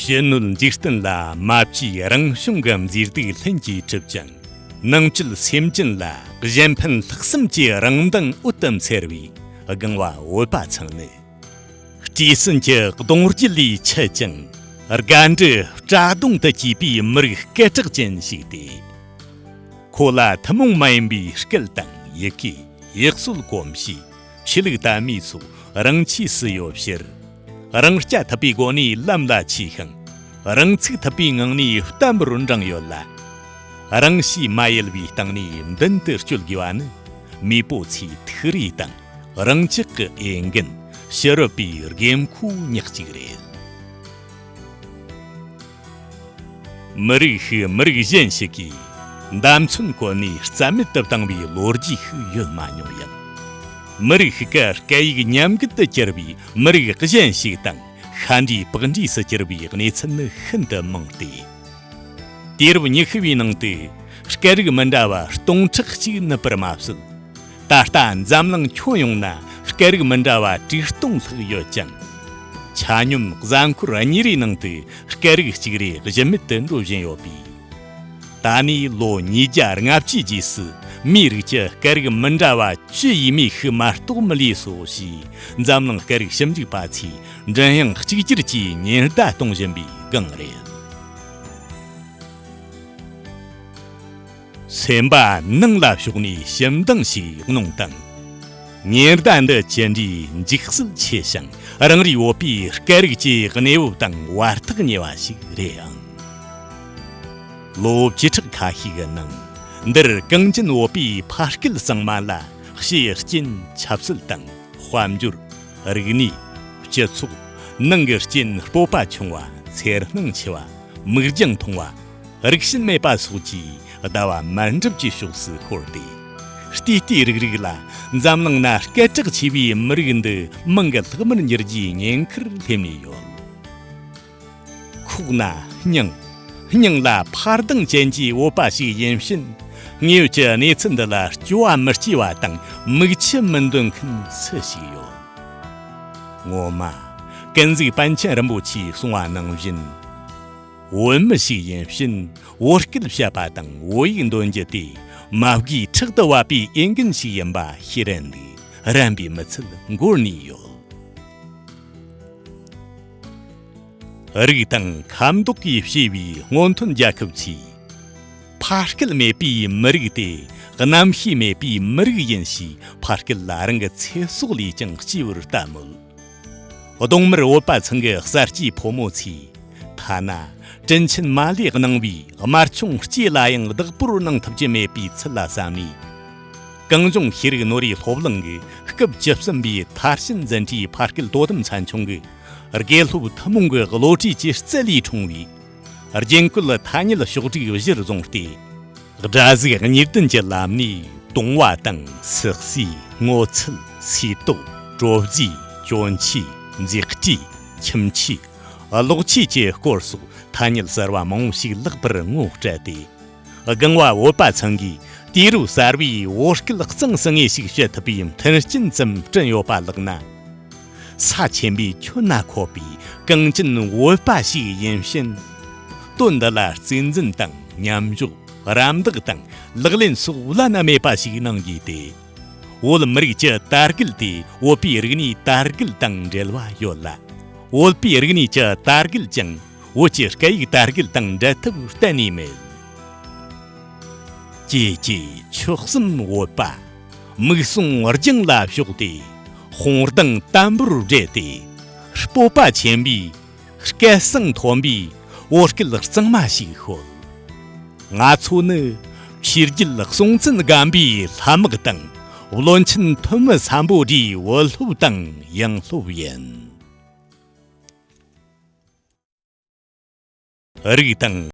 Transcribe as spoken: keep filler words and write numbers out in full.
ཕྱི་སྣོད་འཇིག་རྟེན་ལ་མ་བཅོས་རང་བྱུང་གི་མཛེས་སྡུག་ལྷུན་གྱིས་གྲུབ་ཅིང་། ནང་བཅུད་སེམས་ཅན་ལ་གཞན་ཕན་ལྷག་བསམ་གྱི་རང་མདངས་འོད་དུ་འཚེར་བའི་སྒང་བ་བོད་པ་ཚང་ནི། སྤྲེའུ་སྲིན་གྱི་གདུང་རྒྱུད་ལས་མཆེད་ཅིང་། སྒ་འབྲུ་སྤྲ་གདུང་དུ་གྱེས་པའི་མི་རིགས་སྐད་གྲགས་ཅན་ཞིག་སྟེ། ཁོ་ལ་ཐུན་མོང་མ་ཡིན་པའི་སྐད་དང་ཡི་གེ། ཡུལ་སྲོལ་གོམས་གཤིས། ཆོས་ལུགས་དད་མོས་སོགས་རང་ཆས་སུ་ཡོད་ཕྱིར། རང་རྐྱ་ཐུབ་པའི་སྒོ་ནས་ལམ་ལ་ཆས་ཤིང་། རང་ཚུགས་ཐུབ་པའི་ངང་ནས་བརྟན་པོར་འགྲེངས་ཡོད་ལ། རང་གཤིས་མ་ཡལ་བའི་སྟེང་ནས་མདུན་དུ་བསྐྱོད་དགོས་པ་ནི། མེས་པོ་ཚོའི་ཐུགས་རེ་དང་རང་ཅག་གི་འོས་འགན། ཕྱི་རབས་པའི་དགོས་མཁོ་ཉག་གཅིག་རེད། མི་རིགས་ཤིག་མི་རིགས་གཞན་ཞིག་གིས་འདམ་ཚོན་བཀོལ་ནས་རྩ་མེད་དུ་བཏང་བའི་ལོ་རྒྱུས་ཤིག་ཡོད་མ་མྱོང་ཡང་། མི་རིགས་ཤིག་གི་སྐད་ཡིག་ཉམས་རྒུད་དུ་གྱུར་བའི་མི་རིགས་གཞན་ཞིག་དང་ཤ་འདྲེས་པགས་འདྲེས་སུ་གྱུར་བའི་གནས་ཚུལ་ནི་ཤིན་ཏུ་མང་སྟེ། དུས་རབས་ཉི་ཤུ་བའི་ནང་དུ་སྐད་རིགས་མི་འདྲ་བ་སྟོང་ཕྲག་གཅིག་ནུབ་པར་མ་ཟད། ད་ལྟ་འཛམ་གླིང་ཁྱོན་ཡོངས་ན་སྐད་རིགས་མི་འདྲ་བ་དྲུག་སྟོང་ལྷག་ཡོད་ཅིང་། ཆ་སྙོམས་གཟའ་འཁོར་གཉིས་རེའི་ནང་དུ་སྐད་རིགས་གཅིག་རེ་གཞི་མེད་དུ་འགྲོ་བཞིན་ཡོད་པས། ད་ནས་ལོ་ཉིས་བརྒྱ་ལྔ་བཅུའི་རྗེས་སུ་མིའི་རིགས་ཀྱི་སྐད་རིགས་མི་འདྲ་བ་བཅུ་ཡས་མས་ཤིག་མ་གཏོགས་མི་ལུས་སོ་ཞེས་འཛམ་གླིང་སྐད་རིགས་ཞིབ་འཇུག་པ་ཚོས་མགྲིན་དབྱངས་གཅིག་གྱུར་གྱིས་ཉེན་བརྡ་གཏོང་བཞིན་པའི་སྒང་རེད། སེམས་པ་ནང་ལ་ཕྱོགས་ནས་ཞིབ་འདང་ཞིག་གནོང་དང་། ཉེན་བརྡ་འདི་ཅི་འདྲའི་འཇིགས་སྲིད་ཆེ་ཞིང་རང་རེའི་བོད་པའི་སྐད་རིགས་ཀྱི་གནས་བབ་དང་བར་ཐག་ཉེ་བ་ཞིག་རེད་ཨང་། ལོ་བཅུ་ཕྲག་ཁ་ཤས་ཀྱི་ནང་འདིར་གངས་ཅན་བོད་པའི་ཕ་སྐད་གཙང་མ་ལ་ཕྱིའི་རྐྱེན་ཆབ་སྲིད་དང་། དཔལ་འབྱོར། རིག་གནས། སྤྱི་ཚོགས། ནང་གི་རྐྱེན་སྤོབས་པ་ཆུང་བ། འཚེར་སྣང་ཆེ་བ། མིག་རྒྱང་ཐུང་བ། རིགས་ཞེན་མེད་པ་སོགས་ཀྱིས་ཟླ་བ་མར་འགྲིབ་ཀྱི་ཕྱོགས་སུ་ཤོར་ཏེ། ལྟོས་ལྟོས་རིག་རིག་ལ་འཛམ་གླིང་ན་སྐད་གྲགས་ཆེ་བའི་མི་རིགས་འདི་མིང་གི་ལྷག་མར་འགྱུར་རྒྱུའི་ཉེན་ཁར་སླེབས་ནས་ཡོད། ཁོག་ན་སྙིང་། སྙིང་ལ་འཕར་ལྡིང་ཅན་གྱི་བོད་པ་ཞིག་ཡིན་ཕྱིན། དངོས་ཡོད་ཀྱི་གནས་ཚུལ་འདི་ལ་སྐྱོ་བ་མི་སྐྱེ་བ་དང་མིག་ཆུ་མི་འདོན་མཁན་སུ་ཞིག་ཡོད། ངོ་མ། ཀུན་གཟིགས་པཎ་ཆེན་རིན་པོ་ཆེས་གསུངས་པ་ནང་བཞིན། བོད་མི་ཞིག་ཡིན་ཕྱིན་བོད་སྐད་བཤད་པ་དང་བོད་ཡིག་འདོན་རྒྱུ་དེ་མ་བགོས་ཕྲག་ཏུ་བབས་པའི་འོས་འགན་ཞིག་ཡིན་པ་ཤེས་རན་ལས་རན་པའི་མི་ཚད་འགོར་ནས་ཡོད། རིགས་དང་ཁ་མདོག་གིས་ཕྱེ་བའི་སྔོན་ཐོན་རྒྱལ་ཁབ་ཚོས། ཕ་སྐད་མེད་པའི་མི་རིགས་དེ་རྣམ་ཤེས་མེད་པའི་མི་རིགས་ཡིན་ཞེས་ཕ་སྐད་ལ་རང་གི་ཚེ་སྲོག་ལས་ཀྱང་གཅེས་པར་ལྟ་མོད། གདོང་དམར་བོད་པ་ཚང་གི་གསར་སྐྱེས་ཕོ་མོ་ཚོས་ཐ་ན་དྲིན་ཆེན་མ་ལས་གནང་བའི་དམར་ཆུང་སྐྱེས་ལ་ཡང་བདག་པོར་གནང་ཐུབ་ཀྱི་མེད་པའི་ཚུལ་ལ་བསམ་ནས། གངས་ལྗོངས་ཤེས་རིག་ནོར་བུའི་སློབ་གླིང་གི་སྐབས་བཅུ་གསུམ་པའི་མཐར་ཕྱིན་འཛིན་གྲྭའི་ཕ་སྐད་དོ་དམ་ཚན་ཆུང་གི་དགེ་སློབ་ཐུན་མོང་གི་བློ་གྲོས་ཀྱི་རྩལ་ལས་འཁྲུངས་པའི་རྒྱན་བཀོད་ཐ་སྙད་ཕྱོགས་བསྒྲིགས་གཞིར་བཟུང་སྟེ། སྒྲ་གཟུགས་གཉིས་ལྡན་གྱི་ལམ་ནས་བཏུང་བ་དང་སྲེག་ཟས། སྔོ་ཚལ། སིལ་ཏོག། དྲོ་རྫས། གྱོན་ཆས། མཛེས་སྤྲས། ཁྱིམ་ཆས། གློག་ཆས་ཀྱི་སྐོར་སོགས་ཐ་སྙད་གསར་བ་མང་པོ་ཞིག་ལེགས་པར་ངོ་སྤྲད་དེ། སྒང་བ་བོད་པ་ཚང་གིས་དུས་རབས་གསར་བའི་བོད་སྐད་གཙང་སིང་ངེ་ཞིག་བཤད་ཐུབ་པའི་མཐུན་རྐྱེན་ཙམ་བསྐྲུན་ཡོད་པ་ལགས་ན། ས་ཆེན་པོའི་ཁྱོན་ན་འཁོད་པའི་གངས་ཅན་བོད་པ་ཞིག་ཡིན་ཕྱིན། དོན་འདི་ལ་གཙིགས་འཛིན་དང་མཉམ་འཇོག་རམ་འདེགས་དང་ལག་ལེན་སོགས་བླ་ན་མེད་པ་ཞིག་གནང་རྒྱུ་སྟེ། བོད་མི་རིགས་ཀྱི་དར་རྒུད་དེ་བོད་པའི་རིག་གནས་དར་རྒུད་དང་འབྲེལ་བ་ཡོད་ལ། བོད་པའི་རིག་གནས་ཀྱི་དར་རྒུད་ཀྱང་བོད་ཀྱི་སྐད་ཡིག་དར་རྒུད་དང་འབྲལ་ཐབས་གཏན་ནས་མེད། ཀྱེ་ཀྱེ་ཆོལ་གསུམ་བོད་པ། མིག་ཟུང་རྒྱང་ལ་ཕྱོགས་ཏེ། དཔུང་གདང་དམ་པོར་སྦྲེལ་ཏེ། སྤོབས་པ་ཆེན་པོས། སྐད་གསང་མཐོན་པོས་བོད་སྐད་གཙང་མ་ཞིག་ཤོད། ང་ཚོ་ནི་ཆོས་རྒྱལ་སྲོང་བཙན་སྒམ་པོའི་ལྷ་དམག་དང་བློན་ཆེན་ཐོན་མི་སམ་བྷོ་ཊའི་བུ་སློབ་དང་ཡང་སློབ་ཡིན། རིགས་དང་